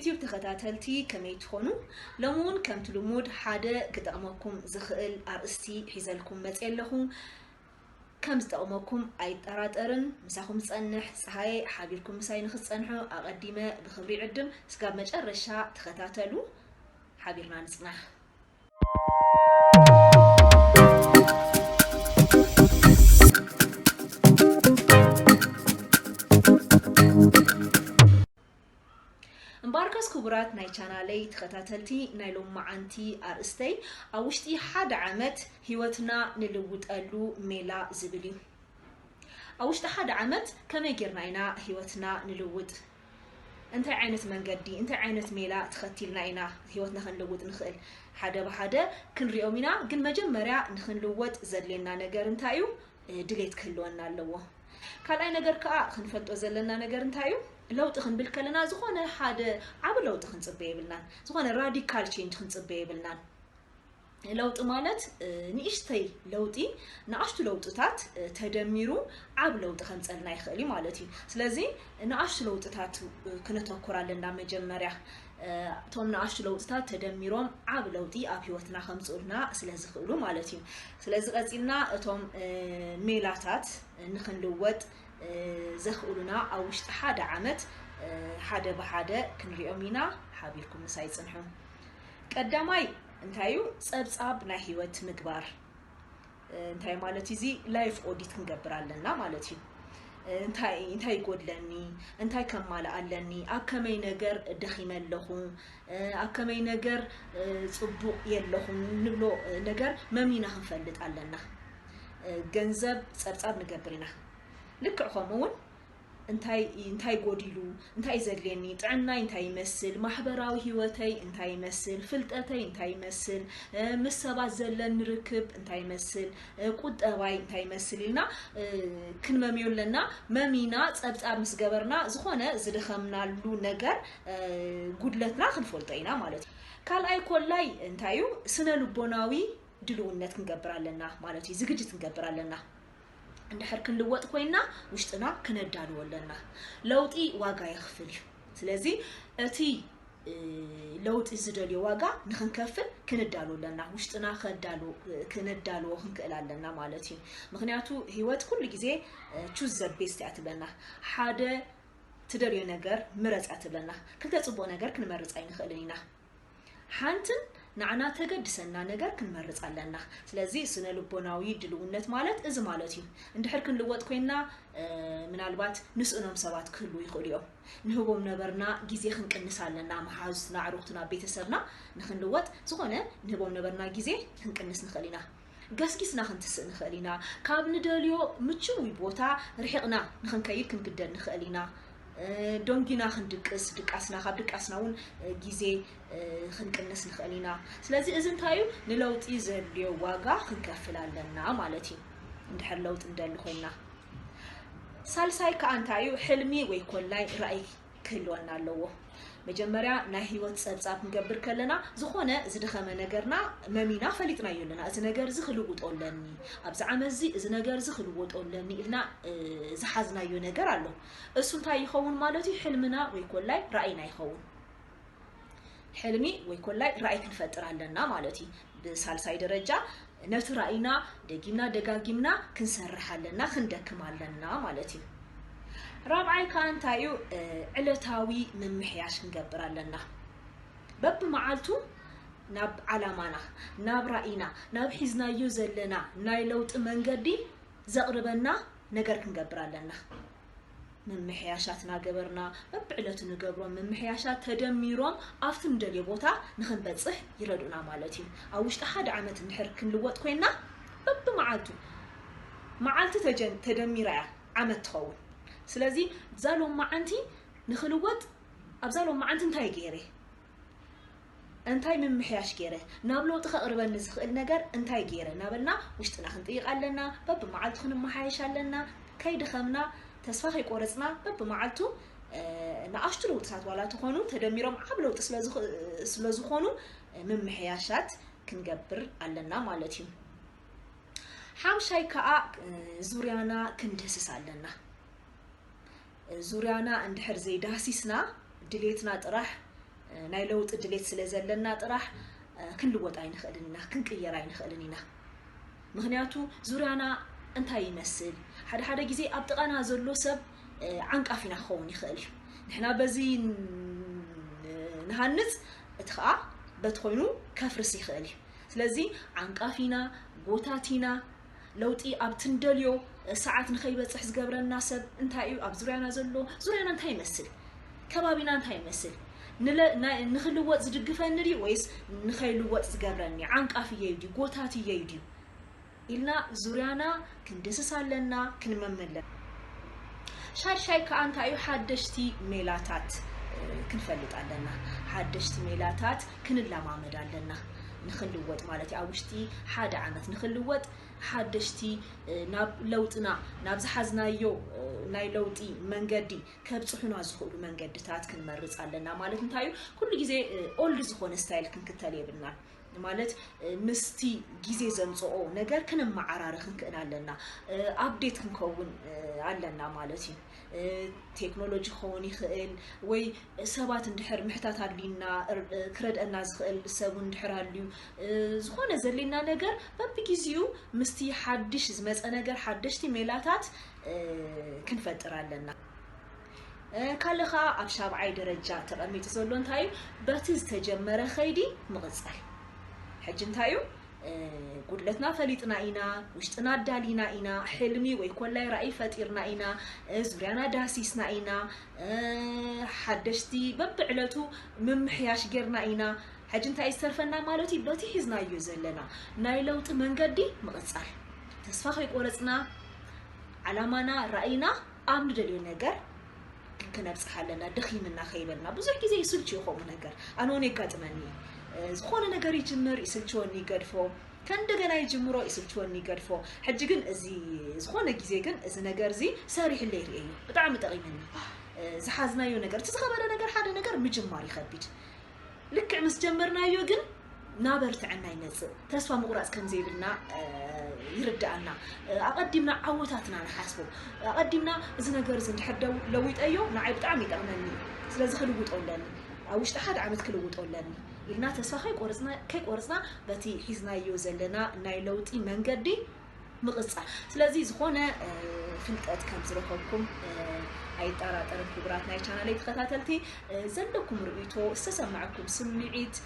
ዩቲዩብ ተኸታተልቲ ከመይ ትኾኑ? ሎሚ እውን ከምቲ ልሙድ ሓደ ክጠቕመኩም ዝኽእል ኣርእስቲ ሒዘልኩም መፅየ ኣለኹ። ከም ዝጠቕመኩም ኣይጠራጠርን። ምሳኹም ዝፀንሕ ፀሃየ ሓቢርኩም ምሳይ ንክትፀንሑ ኣቐዲመ ብኽብሪ ይዕድም። እስካብ መጨረሻ ተኸታተሉ። ሓቢርና ንፅናሕ። እምበኣርከስ ክቡራት ናይ ቻናለይ ተኸታተልቲ፣ ናይ ሎማዓንቲ ኣርእስተይ ኣብ ውሽጢ ሓደ ዓመት ህይወትና ንልውጠሉ ሜላ ዝብል እዩ። ኣብ ውሽጢ ሓደ ዓመት ከመይ ጌርና ኢና ህይወትና ንልውጥ? እንታይ ዓይነት መንገዲ፣ እንታይ ዓይነት ሜላ ተኸቲልና ኢና ህይወትና ክንልውጥ ንኽእል? ሓደ ብሓደ ክንሪኦም ኢና፣ ግን መጀመርያ ንኽንልወጥ ዘድልየና ነገር እንታይ እዩ? እ፣ ድሌት ክህልወና ኣለዎ። ካልኣይ ነገር ከኣ ክንፈልጦ ዘለና ነገር እንታይ እዩ? ለውጢ ክንብል ከለና ዝኾነ ሓደ ዓቢ ለውጢ ክንጽበ የብልናን። ዝኾነ ራዲካል ቼንጅ ክንጽበ የብልናን። ለውጢ ማለት፣ እ፣ ንእሽተይ ለውጢ፣ ንኣሽቱ ለውጥታት፣ እ፣ ተደሚሩ ዓቢ ለውጢ ከምጸልና ይኽእል እዩ ማለት እዩ። ስለዚ ንኣሽቱ ለውጥታት፣ እ፣ ክነተኩር ኣለና መጀመርያ። እ፣ እቶም ንኣሽቱ ለውጥታት ተደሚሮም ዓቢ ለውጢ ኣብ ህይወትና ከምጽኡልና ስለ ዝኽእሉ ማለት እዩ። ስለዚ ቀጺልና እቶም፣ እ፣ ሜላታት ንኽንልወጥ፣ እ፣ ዘኽእሉና ኣብ ውሽጢ ሓደ ዓመት፣ እ፣ ሓደ ብሓደ ክንሪኦም ኢና። ሓቢርኩም ምሳይ ጽንሑ። ቀዳማይ እንታይ እዩ? ጸብጻብ ናይ ህይወት ምግባር። እ፣ እንታይ ማለት እዩ? እዚ ላይፍ ኦዲት ክንገብር ኣለና ማለት እዩ። እ፣ እንታይ፣ እንታይ ይጎድለኒ? እንታይ ከማልእ ኣለኒ? ኣብ ከመይ ነገር ደኺመ ኣለኹ? እ፣ ኣብ ከመይ ነገር፣ እ፣ ጽቡቕ የለኹን ንብሎ፣ እ፣ ነገር መሚና ክንፈልጥ ኣለና። እ፣ ገንዘብ ጸብጻብ ንገብር ኢና። ልክዕ ከምኡ እውን እንታይ፣ እንታይ ጎዲሉ፣ እንታይ ዘድልየኒ፣ ጥዕናይ እንታይ ይመስል፣ ማሕበራዊ ህይወተይ እንታይ ይመስል፣ ፍልጠተይ እንታይ ይመስል፣ እ፣ ምስ ሰባት ዘለኒ ርክብ እንታይ ይመስል፣ እ፣ ቁጠባይ እንታይ ይመስል ኢልና፣ እ፣ ክንመምዮ ኣለና። መሚና ጸብጻብ ምስ ገበርና፣ ዝኾነ ዝደኸምናሉ ነገር፣ እ፣ ጉድለትና ክንፈልጦ ኢና ማለት እዩ። ካልኣይ ኮላይ እንታይ እዩ? ስነ ልቦናዊ ድልውነት ክንገብር ኣለና ማለት እዩ። ዝግጅት ክንገብር ኣለና። እንድሕር ክንልወጥ ኮይና፣ ውሽጥና ክነዳልዎ ኣለና። ለውጢ ዋጋ የኽፍል እዩ። ስለዚ እቲ፣ እ፣ ለውጢ ዝደልዮ ዋጋ ንኽንከፍል ክንዳሎ ኣለና። ውሽጥና ከዳሎ-፣ ክነዳልዎ ክንክእል ኣለና ማለት እዩ። ምኽንያቱ ህይወት ኩሉ ግዜ፣ እ፣ ቹዝ ዘ ቤስት እያ ትብለና። ሓደ ትደልዮ ነገር ምረጽ እያ ትብለና። ክልተ ጽቡቕ ነገር ክንመርጽ ኣይንኽእልን ኢና። ሓንትን ንዓና ተገድሰና ነገር ክንመርጽ ኣለና። ስለዚ ስነ ልቦናዊ ድልውነት ማለት እዚ ማለት እዩ። እንድሕር ክንልወጥ ኮይና፣ እ፣ ምናልባት ንስእኖም ሰባት ክህልዉ ይኽእሉ እዮም። ንህቦም ነበርና ግዜ ክንቅንስ ኣለና። መሓዙትና፣ ኣዕሩኽትና፣ ቤተሰብና ንኽንልወጥ ዝኾነ ንህቦም ነበርና ግዜ ክንቅንስ ንኽእል ኢና። ገስጊስና ክንትስእ ንኽእል ኢና። ካብ ንደልዮ ምችዊ ቦታ ርሒቕና ንኽንከይድ ክንግደድ ንኽእል ኢና። እ፣ ደንጊና ክንድቅስ፣ ድቃስና፣ ካብ ድቃስና እውን፣ እ፣ ግዜ፣ እ፣ ክንቅንስ ንኽእል ኢና። ስለዚ እዚ እንታይ እዩ? ንለውጢ ዘድልዮ ዋጋ ክንከፍል ኣለና ማለት እዩ፣ እንድሕር ለውጢ ንደሊ ኮይና። ሳልሳይ ከኣ እንታይ እዩ? ሕልሚ ወይ ኮላይ ራእይ ክህልወና ኣለዎ። መጀመርያ ናይ ህይወት ጸብጻብ ክንገብር ከለና፣ ዝኾነ ዝደኸመ ነገርና መሚና ፈሊጥናዮ ኣለና። እዚ ነገር እዚ ክልውጦ ኣለኒ፣ ኣብዚ ዓመት እዚ፣ እዚ ነገር እዚ ክልወጦ ኣለኒ ኢልና፣ እ፣ ዝሓዝናዮ ነገር ኣሎ። እሱ እንታይ ይኸውን ማለት እዩ? ሕልምና ወይ ኮላይ ራእይና ይኸውን። ሕልሚ ወይ ኮላይ ራእይ ክንፈጥር ኣለና ማለት እዩ። ብሳልሳይ ደረጃ ነቲ ራእይና ደጊምና ደጋጊምና ክንሰርሕ ኣለና፣ ክንደክም ኣለና ማለት እዩ። ራብዓይ ከኣ እንታይ እዩ? እ፣ ዕለታዊ ምምሕያሽ ክንገብር ኣለና። በብመዓልቱ ናብ ዓላማና፣ ናብ ራእይና፣ ናብ ሒዝናዮ ዘለና ናይ ለውጢ መንገዲ ዘቕርበና ነገር ክንገብር ኣለና። ምምሕያሻት እናገበርና፣ በብዕለቱ ንገብሮም ምምሕያሻት ተደሚሮም ኣብቲ ንደልዮ ቦታ ንኽንበጽሕ ይረድኡና ማለት እዩ። ኣብ ውሽጢ ሓደ ዓመት እንድሕር ክንልወጥ ኮይና፣ በብመዓልቱ፣ መዓልቲ ተጀ-፣ ተደሚራ እያ ዓመት ትኸውን። ስለዚ እዛ ሎማዓንቲ ንኽልወጥ፣ ኣብዛ ሎማዓንቲ እንታይ ገይረ? እንታይ ምምሕያሽ ገይረ? ናብ ለውጢ ከቕርበኒ ዝኽእል ነገር እንታይ ገይረ? እናበልና ውሽጥና ክንጥይቕ ኣለና። በብመዓልቱ ክንመሓየሽ ኣለና። ከይደኸምና፣ ተስፋ ከይቆረጽና፣ በብመዓልቱ፣ እ፣ ንኣሽቱ ለውጥታት ዋላ ተኾኑ፣ ተደሚሮም ዓብ ለውጢ ስለ ዝኽ-፣ ስለ ዝኾኑ፣ እ፣ ምምሕያሻት ክንገብር ኣለና ማለት እዩ። ሓምሻይ ከኣ፣ እ፣ ዙርያና ክንድህስስ ኣለና። ዙርያና እንድሕር ዘይዳህሲስና፣ ድሌትና ጥራሕ ናይ ለውጢ ድሌት ስለ ዘለና ጥራሕ ክንልወጥ ኣይንኽእልን ኢና፣ ክንቅየር ኣይንኽእልን ኢና። ምኽንያቱ ዙርያና እንታይ ይመስል? ሓደ ሓደ ግዜ ኣብ ጥቓና ዘሎ ሰብ ዓንቃፊና ክኸውን ይኽእል እዩ። ንሕና በዚ ንሃንጽ፣ እቲ ኸኣ በቲ ኮይኑ ከፍርስ ይኽእል እዩ። ስለዚ ዓንቃፊና፣ ጎታቲና፣ ለውጢ ኣብቲ ንደልዮ ሰዓት ንኸይበጽሕ ዝገብረና ሰብ እንታይ እዩ? ኣብ ዙርያና ዘሎ፣ ዙርያና እንታይ ይመስል? ከባቢና እንታይ ይመስል? ንለ- ናይ- ንኽልወጥ ዝድግፈኒ ድዩ ወይስ ንኸይልወጥ ዝገብረኒ? ዓንቃፊየይ ድዩ? ጎታቲየይ ድዩ? ኢልና ዙርያና ክንድስስ ኣለና፣ ክንመመለ። ሻድሻይ ከኣ እንታይ እዩ? ሓደሽቲ ሜላታት ክንፈልጥ ኣለና። ሓደሽቲ ሜላታት ክንለማመድ ኣለና። ንኽንልወጥ ማለት እዩ። ኣብ ውሽጢ ሓደ ዓመት ንኽንልወጥ ሓደሽቲ ናብ ለውጥና፣ ናብ ዝሓዝናዮ ናይ ለውጢ መንገዲ ከብጽሑና ዝኽእሉ መንገድታት ክንመርጽ ኣለና ማለት እንታይ እዩ? ኩሉ ግዜ ኦልድ ዝኾነ ስታይል ክንክተል የብልና። ማለት ምስቲ ግዜ ዘምጽኦ ነገር ክንመዓራረ ክንክእል ኣለና። ኣፕዴት ክንከውን ኣለና ማለት እዩ። ቴክኖሎጂ ክኸውን ይኽእል ወይ ሰባት እንድሕር ምሕታት ኣድልዩና፣ ክረድአና ዝኽእል ሰብ እውን እንድሕር ኣልዩ፣ ዝኾነ ዘድልየና ነገር በብግዜኡ ምስቲ ሓድሽ ዝመጸ ነገር ሓደሽቲ ሜላታት ክንፈጥር ኣለና። ካልእ ኸኣ ኣብ ሻብዓይ ደረጃ ተቐሚጡ ዘሎ እንታይ እዩ? በቲ ዝተጀመረ ኸይዲ ምቕጻል። ሕጂ እንታይ እዩ? ጉድለትና ፈሊጥና ኢና፣ ውሽጥና ኣዳሊና ኢና፣ ሕልሚ ወይ ኮላይ ራእይ ፈጢርና ኢና፣ ዙርያና ዳሲስና ኢና፣ ሓደሽቲ በብዕለቱ ምምሕያሽ ጌርና ኢና። ሕጂ እንታይ ዝተርፈና ማለት እዩ? በቲ ሒዝናዮ ዘለና ናይ ለውጢ መንገዲ ምቕጻል። ተስፋ ከይቆረጽና፣ ዓላማና፣ ራእይና ኣብ ንደልዮ ነገር ክነብጽሕ ኣለና። ደኺምና ከይበልና። ብዙሕ ግዜ ይስልችዮ ከምኡ ነገር። ኣነ እውን የጋጥመኒ። ዝኾነ ነገር ይጅምር፣ ይስልችወኒ፣ ይገድፎ። ከእንደገና ይጅምሮ፣ ይስልችወኒ፣ ይገድፎ። ሕጂ ግን እዚ ዝኾነ ግዜ ግን እዚ ነገር እዚ ሰሪሕለይ ርእየዮ። ብጣዕሚ ጠቒምኒ። ዝሓዝናዮ ነገር፣ እቲ ዝኸበደ ነገር፣ ሓደ ነገር ምጅማር ይኸቢድ። ልክዕ ምስ ጀመርናዮ ግን ናበርትዐና ይመጽእ። ተስፋ ምቑራጽ ከም ዘይብልና ይርድኣና። ኣቐዲምና ዓወታትና ንሓስቦ። ኣቐዲምና እዚ ነገር እዚ እንድሕር ደው-፣ ለዊጠዮ ንዓይ ብጣዕሚ ይጠቕመኒ እዩ። ስለዚ ክልውጦ ኣለኒ። ኣብ ውሽጢ ሓደ ዓመት ክልውጦ ኣለኒ ኢልና ተስፋ ከይቆርጽና፣ ከይቆርጽና በቲ ሒዝናዮ ዘለና ናይ ለውጢ መንገዲ ምቕጻል። ስለዚ ዝኾነ ፍልጠት ከም ዝረኸብኩም ኣይጠራጠርን። ክቡራት ናይ ቻናለይ ተኸታተልቲ፣ ዘለኩም ርእይቶ፣ ዝተሰማዐኩም ስምዒት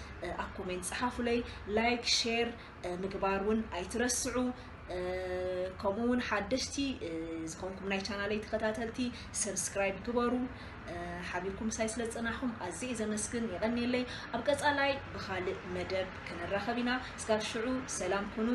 ኣብ ኮሜንት ጸሓፉለይ። ላይክ፣ ሼር ምግባር እውን ኣይትረስዑ። ከምኡ እውን ሓደሽቲ ዝኾንኩም ናይ ቻናለይ ተኸታተልቲ ሰብስክራይብ ግበሩ። ሓቢርኩም ምሳይ ስለ ዝጸናሕኩም ኣዝየ ዘመስግን። የቐንየለይ። ኣብ ቀጻላይ ብኻልእ መደብ ክንራኸብ ኢና። እስካብ ሽዑ ሰላም ኩኑ።